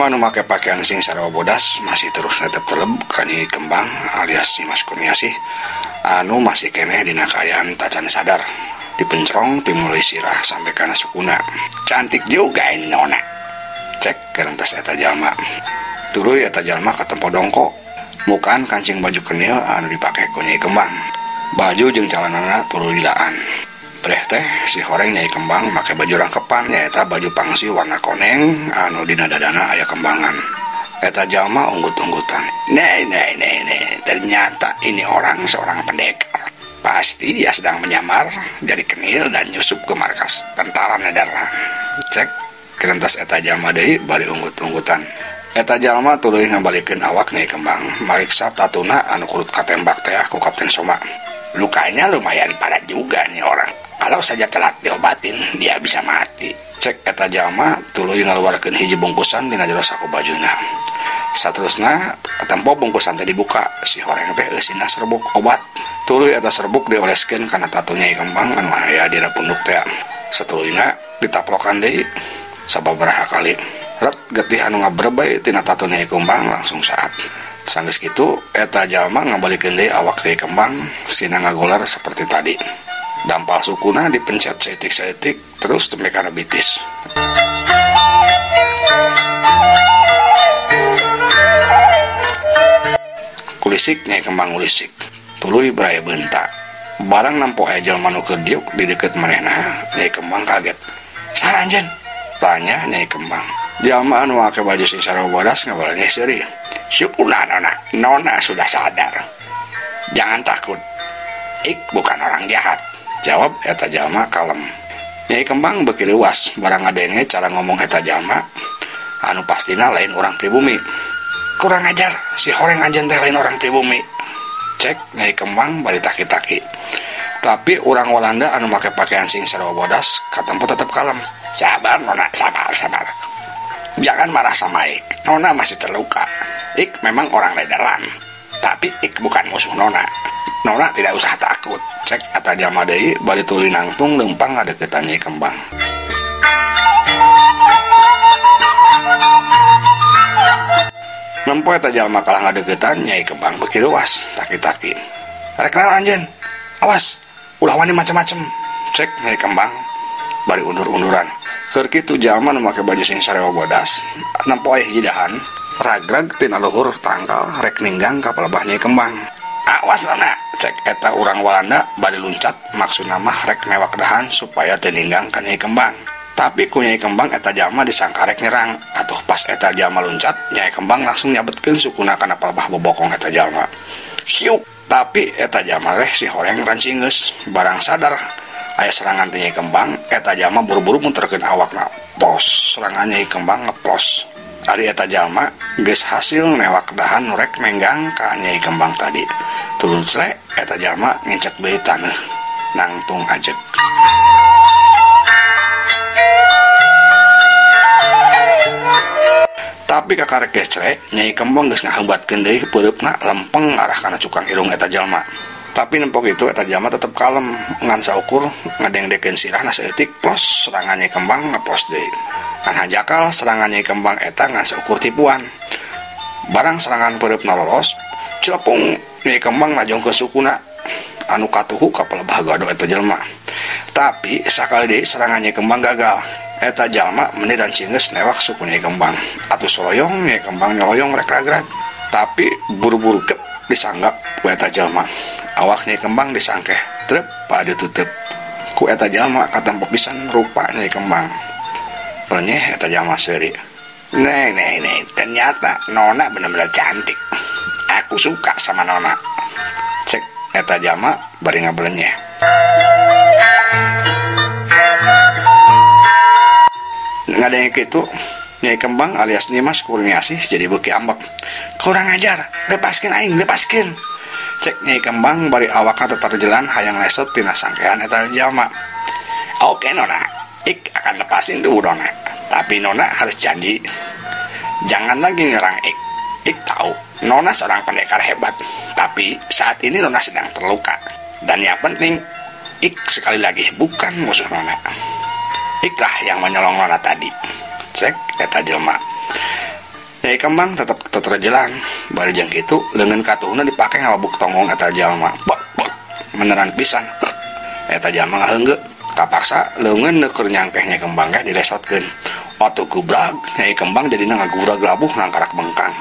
jalma nu make pakaian sing sarua bodas masih terus netep teleb ka Nyai Kembang alias Nyimas Kurniasih anu masih keneh dina kaayaan tacan sadar. Dipencrong timulai sirah sampai kana sukuna. Cantik juga ini nona. Cek kerentas eta jalma. Tuluy eta jalma katempo dongko. Mukaan kancing baju kenil anu dipake ku Nyai Kembang. Baju jeung calanana tuluy dilaan. Breh teh si horeng Nyai Kembang make baju rangkepan nyaeta baju pangsi warna koneng anu dina dadana aya kembangan. Eta jalma unggut-unggutan. Nih, nih, nih, nih, ternyata ini orang seorang pendekar. Pasti dia sedang menyamar jadi kenil dan nyusup ke markas tentara Nederland. Cek kerentas eta jalma deui bari unggut-unggutan. Eta jalma tuluy ngabalikeun awak Nyai Kembang, mariksa tatuna anu kurut katembak teh ku Kapten Soma. Lukanya lumayan parah juga nih orang. Kalau saja telat diobatin, dia bisa mati. Cek eta jalma tuluy ngaluarkeun hiji bungkusan dina jero saku bajuna. Saterusna tempo bungkusan teh dibuka, si horeng teh eusina serbuk obat. Tuluy eta serbuk dioleskeun kana tatu Nyai Kembang anu aya dina punduk teh. Satuluyna ditaplokan deui sababaraha kali. Ret getih anu ngabrebay tina tatu Nyai Kembang langsung saat. Sanggeus kitu eta jalma ngabalikeun deui awak Nyai Kembang sina ngagoler seperti tadi. Dampal sukuna dipencet saeutik-saeutik terus tempe kana bitis. Kulisik Nyai Kembang ulisik. Tuluy berae beunta. Barang nempo aya jalma nu keur diuk di deukeut manehna, Nyai Kembang kaget. Saha anjeun? Tanya Nyai Kembang. Jalma anu make baju sing sarua bodas ngabalanya seuri. Syukurlah nona, nona sudah sadar. Jangan takut. Ik bukan orang jahat. Jawab eta jalma kalem. Nyai Kembang beuki leuwas barang ngadenge cara ngomong eta jalma anu pastina lain orang pribumi. Kurang ajar, si horeng anjeun teh lain orang pribumi. Cek Nyai Kembang bari taki-taki. Tapi orang Walanda anu make pakaian sing sarua bodas katempo tetep kalem. Sabar nona, sabar, sabar. Jangan marah sama Ik. Nona masih terluka. Ik memang orang Nederland, tapi Ik bukan musuh nona. Nona tidak usah takut. Cek eta jalma deui bari tuluy nangtung leumpang ngadeukeutan Nyai Kembang. Nempo eta jalma kalah ngadeukeutan Nyai Kembang beuki luas taki-taki. Rek naon anjeun? Awas, ulah wani macem-macem. Cek Nyai Kembang bari undur-unduran. Keur kitu jalma nu make baju sing sarua bodas nempo aya hiji dahan ragrag tina luhur tangkal rek ninggang ka palebah Nyai Kembang. Awas nona, cek eta urang Walanda bari luncat maksudna mah rek newak dahan supaya teu ninggang ka Nyai Kembang. Tapi ku Nyai Kembang eta jalma disangka rek nyerang. Atuh pas eta jalma luncat, Nyai Kembang langsung nyabetkeun sukuna kana palebah bobokong eta jalma. Siuk, tapi eta jalma teh si horeng rancingeus barang sadar aya serangan ti Nyai Kembang, eta jalma buru-buru muterkeun awakna. Pos, serangan Nyai Kembang ngeplos. Ari eta jalma geus hasil newak dahan nu rek menggang ka Nyai Kembang tadi. Tuluy clek eta jalma ngencek deui taneuh nangtung ajeg. Tapi kakarek geus clek, Nyai Kembang geus ngahebatkeun deui peureupna lempeng arah kana cukang irung eta jalma. Tapi nempok itu eta jalma tetep kalem ngan saukur ngadengdekeun sirahna saeutik plos serangan Nyai Kembang ngeplos deui. Kan hajakal serangan Nyai Kembang eta ngan saukur tipuan. Barang serangan peureupna lolos, celepung Nyai Kembang najongkeun sukuna anu katuhu ka palebah gado eta jelema. Tapi sakali deui serangan Nyai Kembang gagal. Eta jalma meuni rancingeus newak suku Nyai Kembang. Atuh soloyong Nyai Kembang nyoloyong rek ragrag. Tapi buru-buru kep disanggap ku eta jalma. Awak Nyai Kembang disangkeh, trep pada tutup. Ku eta jalma katempo pisan rupa Nyai Kembang. Penyeh eta jalma seuri. Nih, nih, nih, ternyata nona benar-benar cantik. Aku suka sama nona. Cek eta jalma bari ngabelenyeh. Ngadenge kitu, Nyai Kembang alias Nyimas Kurniasih jadi beuki ambek. Kurang ajar, lepaskeun aing, lepaskeun. Cek Nyai Kembang bari awakna tetarjelan hayang lesot tina sangkean eta jalma. Oke nona, ik akan lepasin dulu nona. Tapi nona harus janji jangan lagi nyerang ik. Ik tahu nona seorang pendekar hebat, tapi saat ini nona sedang terluka. Dan yang penting, ik sekali lagi bukan musuh nona. Iklah yang menyolong nona tadi. Cek eta jelma. Nyai Kembang tetep tetrejelan bari jeung kitu leungeun katuhna dipake ngawabuk tonggong eta jalma. Bek bek meneran pisan. Eta jalma ngaheunggeuk kapaksa leungeun nu keur nyangkeh Nyai Kembang ge dilesotkeun. Atuh gubrag Nyai Kembang jadina ngagurag labuh ngangkarak bengkang.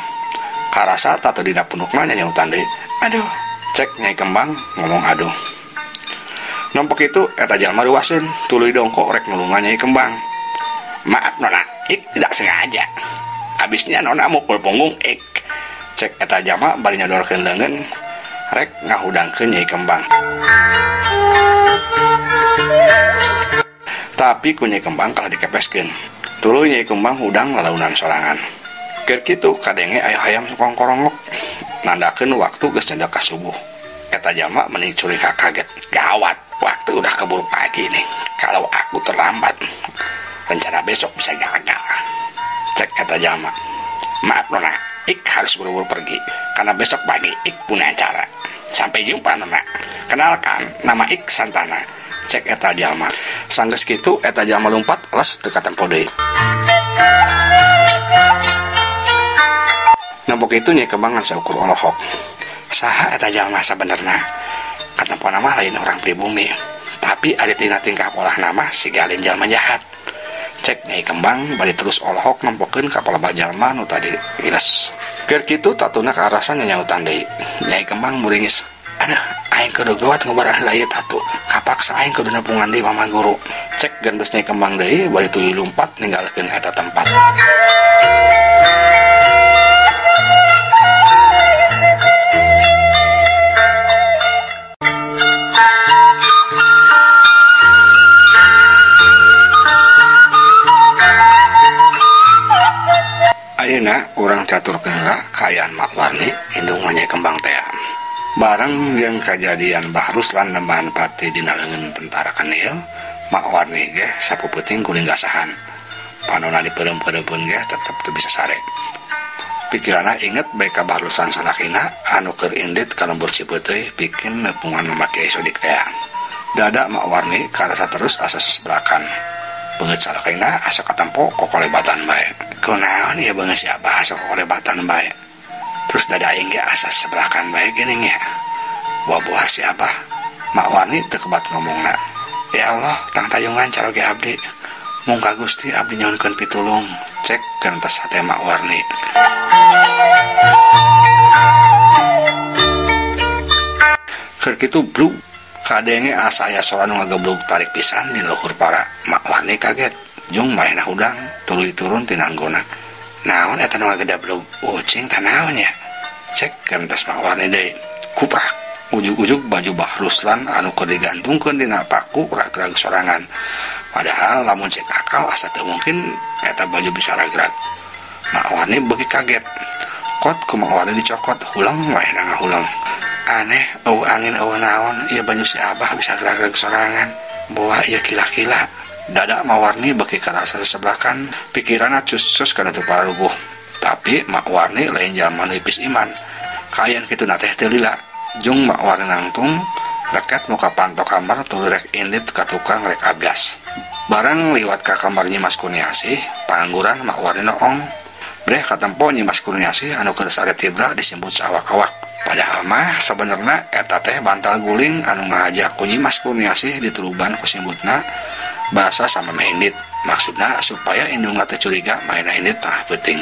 Karasa tatu dina punukna nyanyautan deui. Aduh, cek Nyai Kembang ngomong aduh. Nompok itu eta jalma ruaseun tuluy dongkok rek nulungan Nyai Kembang. Maaf nona, ik tidak sengaja. Abisnya nona mukul punggung ik. Cek eta jalma bari nyodorkeun leungeun rek ngahudangkeun Nyai Kembang. Tapi ku Nyai Kembang kalah dikepeskeun. Tuluy Nyai Kembang hudang lalaunan sorangan. Keur kitu kadenge aya hayam kongkorongok nandakeun waktu geus nyedak ka subuh. Eta jalma meni curiga kaget. Gawat, waktu udah keburu pagi nih. Kalau aku terlambat, rencana besok bisa gagal. Cek eta jalma. Maaf nona, ik harus buru-buru pergi karena besok pagi ik punya acara. Sampai jumpa nona. Kenalkan, nama ik Santana. Cek eta jalma. Sanggeus kitu eta jalma lumpat les teu katempo deui. Nempok itu Nyai Kembang ngan saukur olohok. Saha eta jalma sabenerna? Katempona mah lain orang pribumi, tapi ari tina tingkah polah nama siga lain jalma jahat. Cek Nyai Kembang bari terus olohok nempokeun ka palebah jalma nu tadi iles. Keur kitu tatuna karasa nyanyautan deui. Nyai Kembang muringis. Aduh, aing kudu gawat ngobaran heula ieu tatu. Kapaksa aing kudu nepungan deui mama guru. Cek gendes Nyai Kembang deui bari tuluy lumpat ninggalkeun eta tempat. Ayeuna urang caturkeun heula kaayaan Mak Warni indung Nyai Kembang tea. Bareng jeung kajadian Bah Ruslan nembahan pati dina leungeun tentara kenil, Mak Warni ge sapupeuting kulinggasahan. Panona dipeureum-peureumpeun ge tetep teu bisa sare. Pikiranna inget bae ka Bah Ruslan salakina anu keur indit ka lembur Cipeuteuy pikeun nepungan Mama Kiai Sodik tea. Dada Mak Warni karasa terus asa seseberakan. Beungeut salakina asa katempo kokolebatan bae. Kunaon ieu beungeut si Abah asa kokolebatan bae. Terus dada aing ge asa seberakan bae geuning nya. Wabuah si Abah. Mak Warni teu kebat ngomongna. Ya Allah, tangtayungan caroge abdi. Mung ka Gusti abdi nyuhunkeun pitulung. Cek gentos hate Mak Warni. Keur kitu blug kadenge asa aya sora nu ngageblug tarik pisan di luhur para. Mak Warni kaget. Jung marehna hudang tuluy turun tina anggona. Naon eta nu ngagedablug? Ucing tah naon nya? Cek gentos Mak Warni deui. Kuprak. Ujug-ujug baju Bah Ruslan anu keur digantungkeun dina paku rag-rag sorangan. Padahal lamun cek akal asa teu mungkin eta baju bisa rag-rag. Mak Warni beuki kaget. Kot ku Mak Warni dicokot, huleng wae ngahuleng. Aneh, eueuh angin eueuh naon ieu baju si Abah bisa rag-rag sorangan. Boa ieu kila-kila. Dada Mak Warni beuki karasa sesebelakan, pikiranna cus-cus kana teu pararuguh. Tapi Mak Warni lain jalma nu ipis iman. Kaayaan kitu na teh teu lila. Jung Mak Warni nangtung reket muka panto kamar tuluy rek indit ka tukang rek abdas. Barang liwat ka kamar Nyi Mas Kurniasih, pangangguran Mak Warni noong. Breh katempo Nyi Mas Kurniasih anu keur sare tibra disimbut saawak-awak. Padahal mah sabenerna eta teh bantal guling anu ngahaja ku Nyi Mas Kurniasih dituruban ku simbutna basa sama meh indit. Maksudna supaya indungna teh curiga maena indit tah peuting.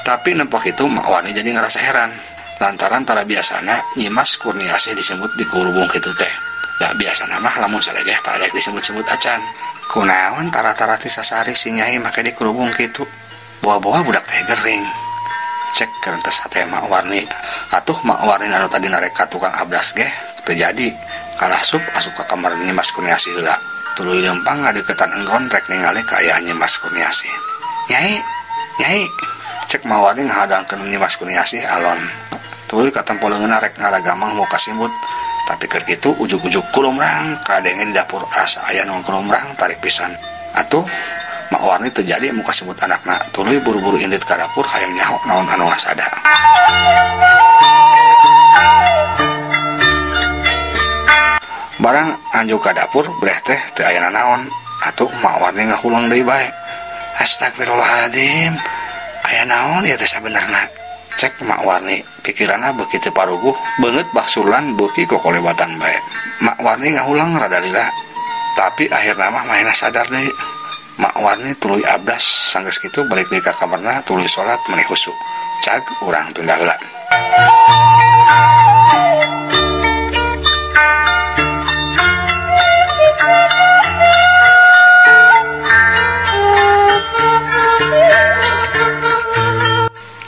Tapi nempok itu Mak Warni jadi ngerasa heran. Lantaran tara biasana Nyi Mas Kurniasih disebut di kurubung kitu teh. Da biasana mah lamun saregeh tarek disebut-sebut acan. Kunaon tara-tara ti sasari si Nyai make di kurubung kitu. Boa-boa budak teh gering. Cek kerentes hate Mak Warni. Atuh Mak Warni anu tadi narek ka tukang abdas geh teu jadi. Kalah sup asup ka kamar Nyi Mas Kurniasih heula. Tuluy leumpang ngadeukeutan enggon rek ningali kaayaan Nyi Mas Kurniasih. Nyai, Nyai. Cek Mak Warni ngahadangkeun Nyi Mas Kurniasih alon. Tuluy katempo leungeunna rek ngaragamang muka simbut. Tapi keur kitu ujug-ujug kulumrang kadenge di dapur asa aya nu kulumrang tarik pisan. Atuh Mak Warni teu jadi muka simbut anakna. Tuluy buru-buru indit ka dapur hayang nyaho naon anu ngasada. Barang anjuk ka dapur breh teh teu aya nanaon. Atuh Mak Warni ngahulang deui bae. Astagfirullahaladzim, aya naon ieu teh sabenerna? Cek Mak Warni, pikiranna beuki teu paruguh, beungeut Bah Surlan beuki kokolewatan bae. Mak Warni ngahulang rada lila, tapi akhirna mah manehna sadar deui. Mak Warni tuluy abdas, sanggeus kitu balik deui ka kamarna tuluy salat meni khusyuk. Cag urang tunda heula.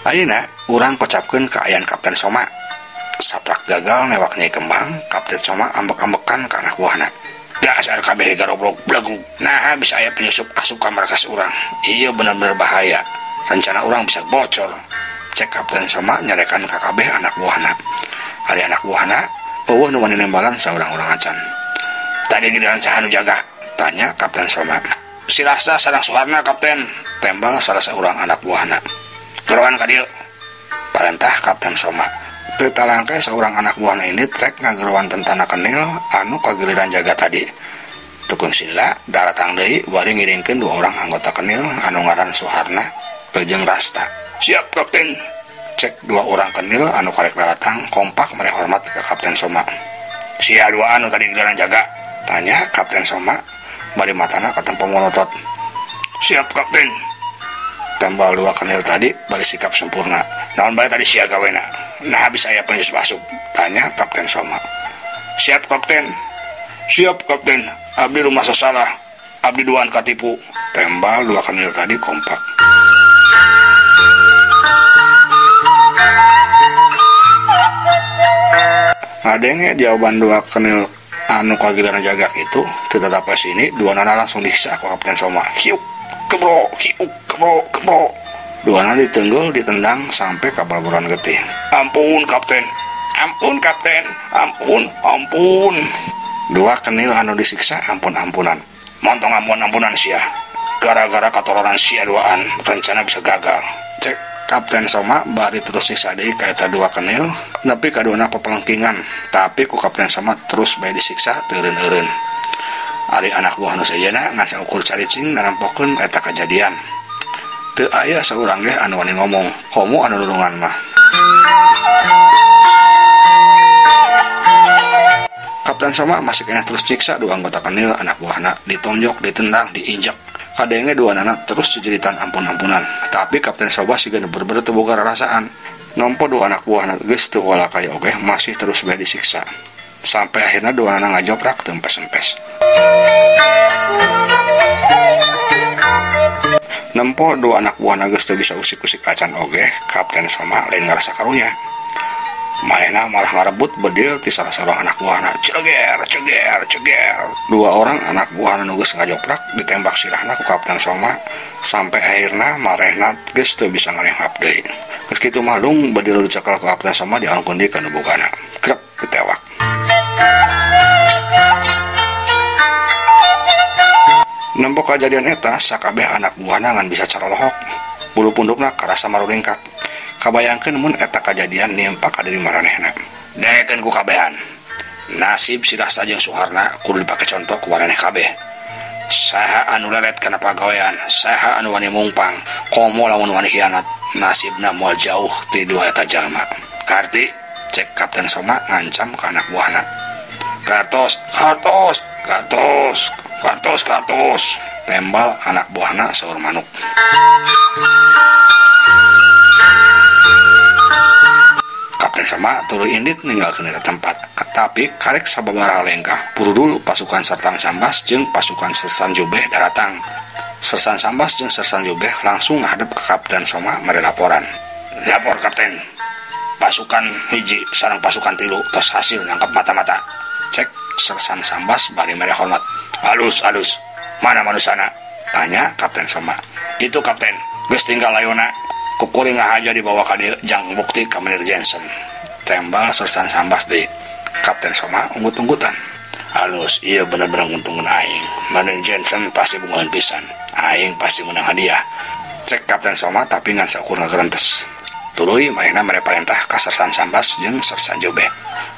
Ayeuna urang kocapkeun kaayaan Kapten Soma. Saprak gagal newak Nyai Kembang, Kapten Soma ambek-ambekan ka anak buahna. Dasar kabeh garobrok blegug. Nah, bisa aya penyusup asup ka markas urang. Ieu bener-bener bahaya. Rencana urang bisa bocor. Cek Kapten Soma nyarekan ka kabeh anak buahna. Ari anak buahna eueuh nu wani nembalan saurang-urang acan. Tadi giliran saha nu jaga? Tanya Kapten Soma. Si Rasa sareng Suharna, Kapten. Tembal salah seorang anak buahna. Geroan ka dieu, parentah Kapten Soma. Teu talangke seorang anak buahna ini trek ngageroan tentana kenil anu kagiliran jaga tadi. Tukun sila daratang deui bari ngiringkeun dua orang anggota kenil anu ngaran Suharna jeung Rasta. Siap, Kapten. Cek dua orang kenil anu karek daratang kompak mere hormat ke Kapten Soma. Sia dua anu tadi giliran jaga? Tanya Kapten Soma bari matana katempo molotot. Siap, Kapten. Tambal dua kenil tadi bari sikap sempurna. Naon bae tadi sia gawena? Nah habis aya penyusup asup? Tanya Kapten Soma. Siap, Kapten. Siap, Kapten. Abdi rumah salah. Abdi duaan katipu. Tembal dua kenil tadi kompak. Ngadenge jawaban dua kenil anu kagiliran jaga itu teu tatapa sini dua nana langsung disiksa ku Kapten Soma. Hiuk kebro, hiuk kebro, kebro. Dua nana ditenggel, ditendang sampai ka balburan getih. Ampun, Kapten. Ampun, Kapten. Ampun, ampun. Dua kenil anu disiksa ampun-ampunan. Montong ampun-ampunan sia. Gara-gara katoronan sia duaan, rencana bisa gagal. Cek Kapten Soma bari terus nyiksa deui ka eta dua kenil, nepi ka duana pepelengkingan. Tapi ku Kapten Soma terus bae disiksa teu eureun-eureun. Ari anak buah nu sejenna ngan saukur caricing narampokeun eta kajadian. Teu aya saurang ge anu wani ngomong, komo anu nulungan mah. Kapten Soma masih keneh terus nyiksa dua anggota kenil anak buahna, ditonjok, ditendang, diinjek. Kadenge dua nana terus jejeritan ampun-ampunan. Tapi Kapten Soma siga nu bener-bener teu boga rarasaan. Nompo dua anak buahna geus teu walakaya oge masih terus bae disiksa. Sampai akhirnya dua nana ngajoprak teu empes-empes. Nempo dua anak buahna geus teu bisa usik-usik acan oge, Kapten Soma lain ngarasa karunya. Manehna malah ngarebut bedil ti salah seorang anak buahna. Ceger, ceger, ceger. Dua orang anak buahna nu geus ngajoprak ditembak sirahna ku Kapten Soma sampai akhirna marehna geus teu bisa ngarehap deui. Geus kitu mah lung bedil dicekel ku Kapten Soma dialungkeun deui ka nu bogana. Krep ditewak. Nempo kajadian eta sakabeh anak buahna ngan bisa caralohok. Bulu pundukna karasa maruringkak. Kabayangkeun mun eta kajadian nimpa ka diri maranehna. Daekeun ku kabehan. Nasib si Rasta jeung Suharna kudu dipake contoh ku maraneh kabeh. Saha anu lelet kana pagawean, saha anu wani mungpang, komo lamun wani hianat, nasibna moal jauh ti dua eta jalma. Karti cek Kapten Soma ngancam ka anak buahna. Kartos, kartos, kartos, kartos, kartos. Tembal anak buahna saur manuk. Kapten Soma tuluy indit ninggalkeun eta tempat. Tapi karek sababaraha lengkah purudul pasukan Sersan Sambas jeung pasukan Sersan Jubeh daratang. Sersan Sambas jeung Sersan Jubeh langsung ngadep ke Kapten Soma mere laporan. Lapor Kapten. Pasukan hiji sareng pasukan tilu tos hasil nangkap mata-mata. Cek Sersan Sambas bari mere hormat. Halus, halus. Mana manusana? Tanya Kapten Soma. Itu Kapten, geus tinggal layona. Kukuring aja dibawa ka dieu jang bukti ka Menir Jensen. Tembal Sersan Sambas deui. Kapten Soma unggut-unggutan. Halus, iya bener-bener nguntungkeun aing. Menir Jensen pasti bungaheun pisan. Aing pasti menang hadiah. Cek Kapten Soma tapi ngan saukur ngagerentes. Tuluy manehna mere parentah ka Sersan Sambas jeung Sersan Jubeh.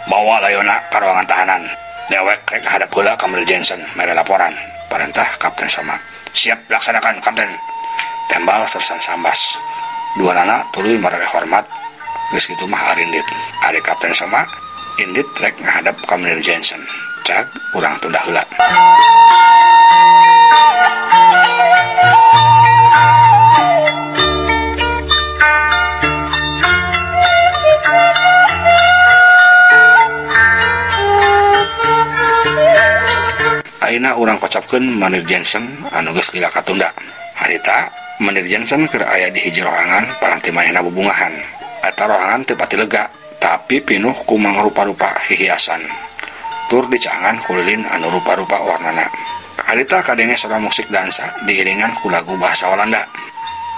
Bawa layona ka ruangan tahanan. Dewek rek hadap heula ka Menir Jensen mere laporan. Parentah Kapten Soma. Siap laksanakan, Kapten. Tembal Sersan Sambas. Dua nana tuluy marare hormat. Geus kitu mah arindit. Ari Kapten Soma indit rek ngahadap ka Menir Jensen. Cag urang tunda heula. Ayeuna urang kocapkeun Menir Jensen anu geus lila katunda. Harita Menir Jensen keur aya di hiji rohangan paranti manehna bubungahan. Eta rohangan teu pati lega, tapi pinuh ku mangrupa-rupa hihiasan. Tur dicaangan ku lilin anu rupa-rupa warnana. Harita kadenge sora musik dansa diiringan ku lagu bahasa Walanda.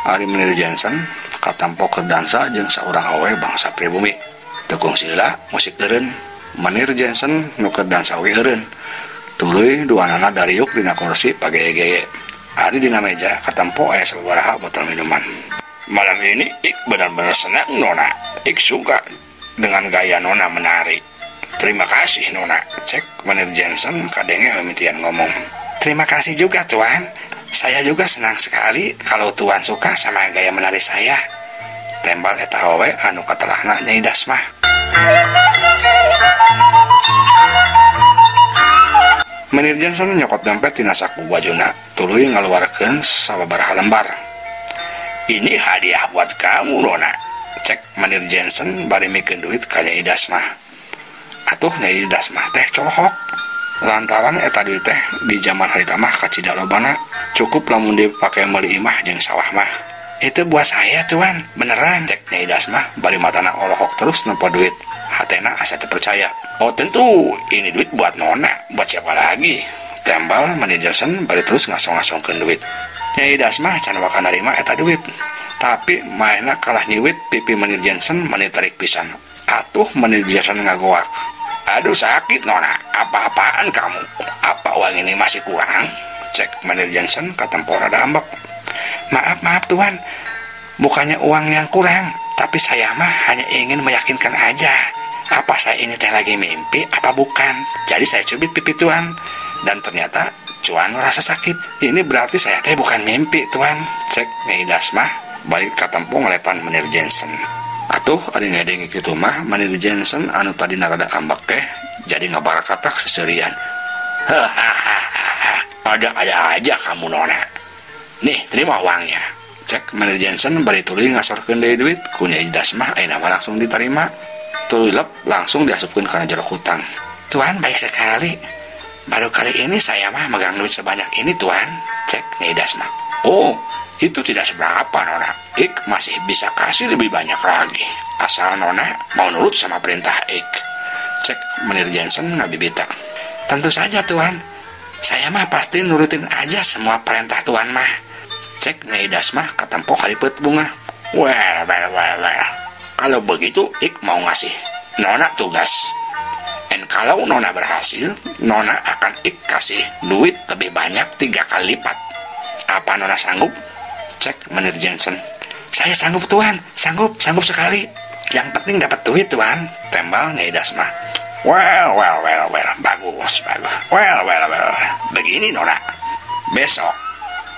Ari Menir Jensen katampo keur dansa jeung saurang awewe bangsa pribumi. Teu kungsi lila musik eureun. Menir Jensen nu keur dansa oge eureun. Tuluy duanana dariuk dina kursi pageye-geye. Ari dina meja katempo aya sababaraha botol minuman. Malam ini ik benar-benar senang Nona. Ik suka dengan gaya Nona menari. Terima kasih Nona. Cek Menir Jensen kadenge lemitian ngomong. Terima kasih juga Tuan. Saya juga senang sekali kalau Tuan suka sama gaya menari saya. Tembal eta awewe anu katelahna Nyai Dasmah. Menir Jensen nyokot dompet tina saku bajuna, tuluy ngaluarkeun sababaraha lembar. Ini hadiah buat kamu, Nona. Cek Menir Jensen bari mikeun duit ka Nyai Dasmah. Atuh Nyai Dasmah teh colohok. Lantaran eta duit teh di zaman harita mah kacida lobana, cukup lamun dipake meuli imah jeung sawah mah. Itu buat saya, Tuan, beneran. Cek Nyai Dasmah bari matana olohok terus nempo duit. Hatena asa teu percaya. Oh tentu, ini duit buat Nona, buat siapa lagi? Tembal Menir Jensen bari terus ngasong-ngasongkeun duit. Nyai Dasmah can waka narima eta duit. Tapi manehna kalah nyiwit pipi Menir Jensen meni tarik pisan. Atuh Menir Jensen ngagoak. Aduh sakit Nona, apa-apaan kamu? Apa uang ini masih kurang? Cek Menir Jensen katempo rada ambek. Maaf, maaf Tuan, bukannya uang yang kurang, tapi saya mah hanya ingin meyakinkan aja. Apa saya ini teh lagi mimpi apa bukan? Jadi saya cubit pipi Tuan, dan ternyata Tuan merasa sakit. Ini berarti saya teh bukan mimpi Tuan. Cek Nyai Dasmah balik katempo ngelepan Menir Jensen. Atuh ari ngadenge kitu mah Menir Jensen anu tadi narada ambek teh jadi ngabarakatak seserian. Hahaha, ada-ada aja kamu Nona. Nih, terima uangnya. Cek Menir Jensen bari tuluy ngasorkeun deui duit ku Nyai Dasmah ayeuna mah langsung diterima. Tuluy lep langsung diasupkeun kana jero kutang. Tuan baik sekali. Baru kali ini saya mah megang duit sebanyak ini Tuan. Cek Nyai Dasmah. Oh, itu tidak seberapa Nona. Ik masih bisa kasih lebih banyak lagi. Asal Nona mau nurut sama perintah Ik. Cek Menir Jensen ngabibita. Tentu saja Tuan. Saya mah pasti nurutin aja semua perintah Tuan mah. Cek Nyai Dasmah katempo haripet bunga. Well, well, well, well. Kalau begitu Ik mau ngasih Nona tugas. And kalau Nona berhasil, Nona akan Ik kasih duit lebih banyak 3 kali lipat. Apa Nona sanggup? Cek Menir Jensen. Saya sanggup Tuan, sanggup, sanggup sekali. Yang penting dapat duit Tuan. Tembal Nyai Dasmah. Well, well, well, well, bagus, bagus. Well, well, well, begini Nona. Besok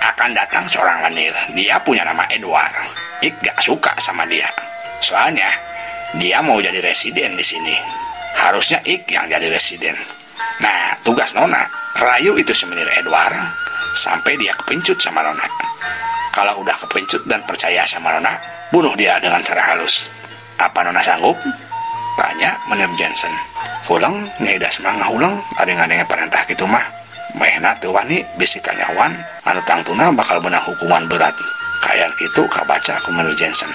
akan datang seorang menir. Dia punya nama Edward. Ik gak suka sama dia. Soalnya dia mau jadi residen di sini. Harusnya Ik yang jadi residen. Nah, tugas Nona rayu itu si menir Edward sampai dia kepincut sama Nona. Kalau udah kepincut dan percaya sama Nona, bunuh dia dengan cara halus. Apa Nona sanggup? Tanya Menir Jensen. Hulang, Nyai Dasmah ngahulang, ada-adanya perintah gitu mah. Mehna teu wani bisi kanyawan anu tangtuna bakal menang hukuman berat. Kayak gitu kabaca ku Menir Jensen.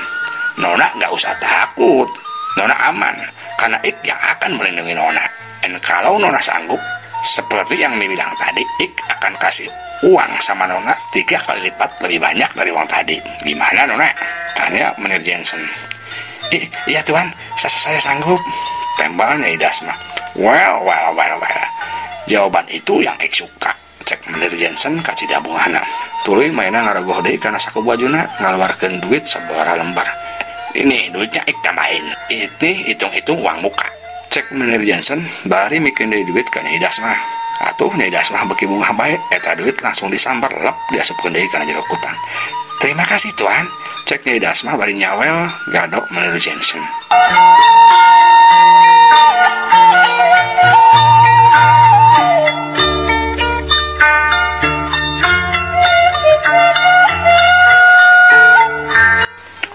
Nona gak usah takut, Nona aman karena Ik yang akan melindungi Nona. Dan kalau Nona sanggup, seperti yang dibilang tadi, Ik akan kasih uang sama Nona 3 kali lipat lebih banyak dari uang tadi. Gimana Nona? Tanya Menir Jensen. Iya Tuan, saya sanggup. Tembal Nyai Dasmah. Well, well, well, well. Jawaban itu yang Ik suka. Cek Menir Jensen kacida bungahna. Tuluy mainna ngarogoh deui kana saku bajuna, ngaluarkeun duit sababaraha lembar. Ini duitnya Ik tambahin. Ini hitung-hitung uang muka. Cek Menir Jensen bari mikeun deui duit ka Nyai Dasmah. Atuh Nyai Dasmah beuki bungah bae eta duit langsung disambar lep diasupkeun deui kana jero kutang. Terima kasih tuan. Cek Nyai Dasmah bari nyawel gado Menir Jensen.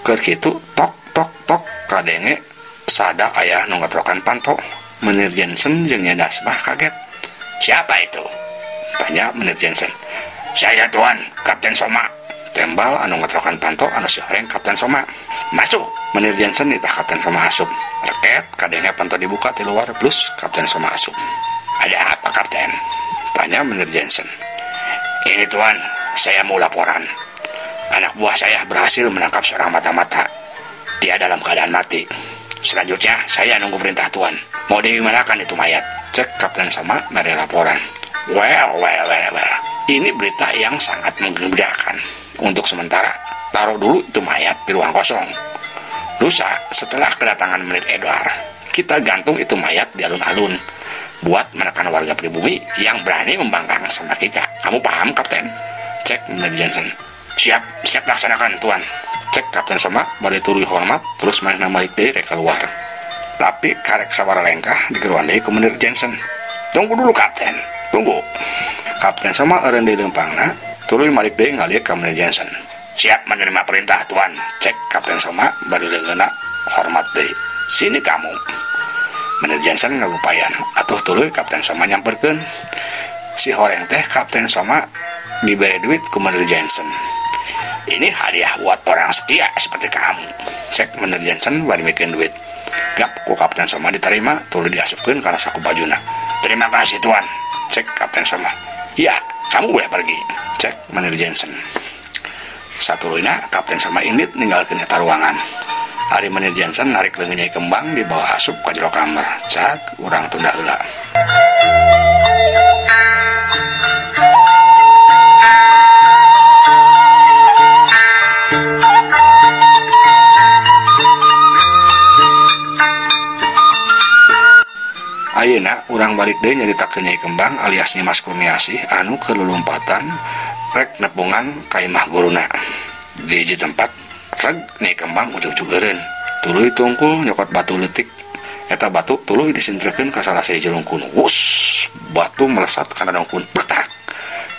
Keur kitu tok tok tok kadenge sada aya nu ngatrokan panto. Menir Jensen jeung Nyai Dasmah kaget. Siapa itu? Tanya Menir Jensen. Saya tuan, Kapten Soma. Tembal anu ngatrokan panto anu sihoreng Kapten Soma. Masuk. Menir Jensen nitah Kapten Soma asup. Reket kadenge panto dibuka ti luar plus Kapten Soma asup. Ada apa Kapten? Tanya Menir Jensen. Ini tuan, saya mau laporan. Anak buah saya berhasil menangkap seorang mata-mata. Dia dalam keadaan mati. Selanjutnya, saya nunggu perintah tuan. Mau dimanakan itu mayat? Cek Kapten Soma meri laporan. Well. Ini berita yang sangat menggembirakan. Untuk sementara, taruh dulu itu mayat di ruang kosong. Lusa, setelah kedatangan Menir Edward, kita gantung itu mayat di alun-alun buat menekan warga pribumi yang berani membangkang sama kita. Kamu paham, Kapten? Cek Menir Jensen. Siap, siap laksanakan, tuan. Cek Kapten Soma bari tuluy hormat terus manehna balik deui rek keluar. Tapi karek sabara lengkah digeruan deui ku Menir Jensen. Tunggu dulu Kapten, tunggu. Kapten Soma eureun deui leumpangna, tuluy malik deui ngalieu ka Menir Jensen. Siap menerima perintah tuan. Cek Kapten Soma bari leungeunna hormat deui. Sini kamu. Menir Jensen ngagupayan, atuh tuluy Kapten Soma nyamperkeun. Si horeng teh Kapten Soma dibere duit ku Menir Jensen. Ini hadiah buat orang setia seperti kamu. Cek Menir Jensen bari mikeun duit. Gap ku Kapten Soma diterima, tuluy diasupkeun kana saku bajuna. Terima kasih tuan. Cek Kapten Soma. Ya, kamu boleh pergi. Cek Menir Jensen. Satuluyna Kapten Soma indit ninggalkeun eta ruangan. Ari Menir Jensen narik leungeun Nyai Kembang dibawa asup ka jero kamar. Cak urang tunda heula. Ayeuna urang balik deui nyaritakeun Nyai Kembang alias Nyimas Kurniasih anu keur lulumpatan rek nepungan ka imah guruna. Di hiji tempat reg Nyai Kembang ujug-ujug eureun. Tuluy tungkul nyokot batu leutik. Eta batu tuluy disintrekeun ka salah sahiji rungkun. Wus, batu melesat kana rungkun. Bletak.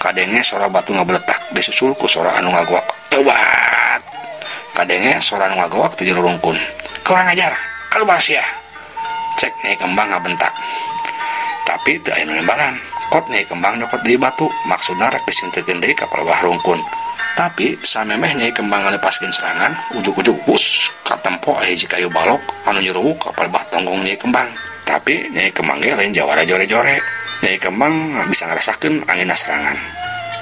Kadenge sora batu ngabeletak disusul ku sora anu ngagoak. Tobat. Kadenge sora anu ngagoak ti jero rungkun. Kurang ajar, kaluar sia. Cek Nyai Kembang ngabentak. Tapi teu aya nu nembalan. Kot Nyai Kembang nyokot deui batu, maksudna rek disintekeun deui ka palebah rungkun. Tapi samemeh Nyai Kembang ngalepaskeun serangan, ujug-ujug wus katempo aya hiji kayu balok anu nyeruwuk ka palebah tonggong Nyai Kembang. Tapi Nyai Kembang ge lain jawara jore-jore. Nyai Kembang bisa ngarasakeun anginna serangan.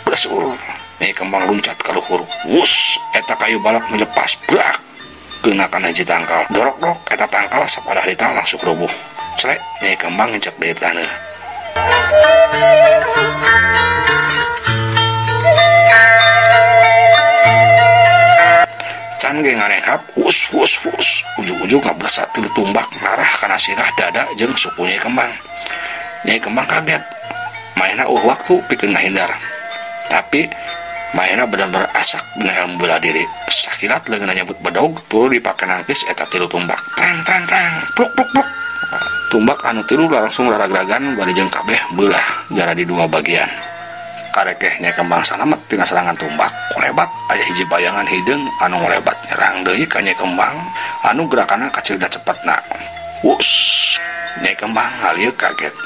Blesur, Nyai Kembang luncat ka luhur. Wus, eta kayu balok melepas brak. Kena kana hiji tangkal. Dorok-dorok eta tangkal sapadah harita langsung rubuh. Celek Nyai Kembang ngecek deui taneuh. Can ge ngarenghap, wus wus wus, ujug-ujug ngablesat tilu tumbak ngarah kana sirah dada jeung suku Nyai Kembang. Nyai Kembang kaget. Manehna eueuh waktu pikeun ngahindar. Tapi manehna bener-bener asak dina ilmu bela diri. Sakilat leungeunna nyebut bedog tuluy dipake nangkis eta tilu tumbak. Trang trang trang, pluk pluk pluk. Tumbak anu tilu langsung raragragan bari jeung kabeh beulah jara di dua bagian. Karekeh Nyai Kembang salamet tina serangan tumbak. Kolebat aya hiji bayangan hideung anu ngolebat nyerang deui ka Nyai Kembang anu gerakanna kacida cepetna. Wus, Nyai Kembang ngalieu kaget.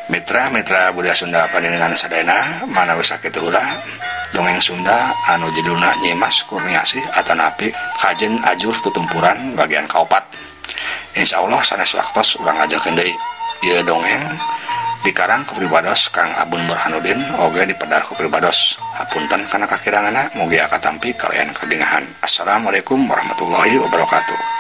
Mitra-mitra budaya Sunda panjenengan sadayana manawi sakitu heula dongeng Sunda anu judulna Nyimas Kurniasih atanapi Kajen Ajur Tutumpuran bagian kaopat. Insyaallah sanes waktos urang ngajakeun deui ieu dongeng dikarang ku pribados Kang Abun Burhanuddin oge dipedar ku pribados. Hapunten kana kakiranganna mugi akatampi kalian kadingahan. Assalamualaikum warahmatullahi wabarakatuh.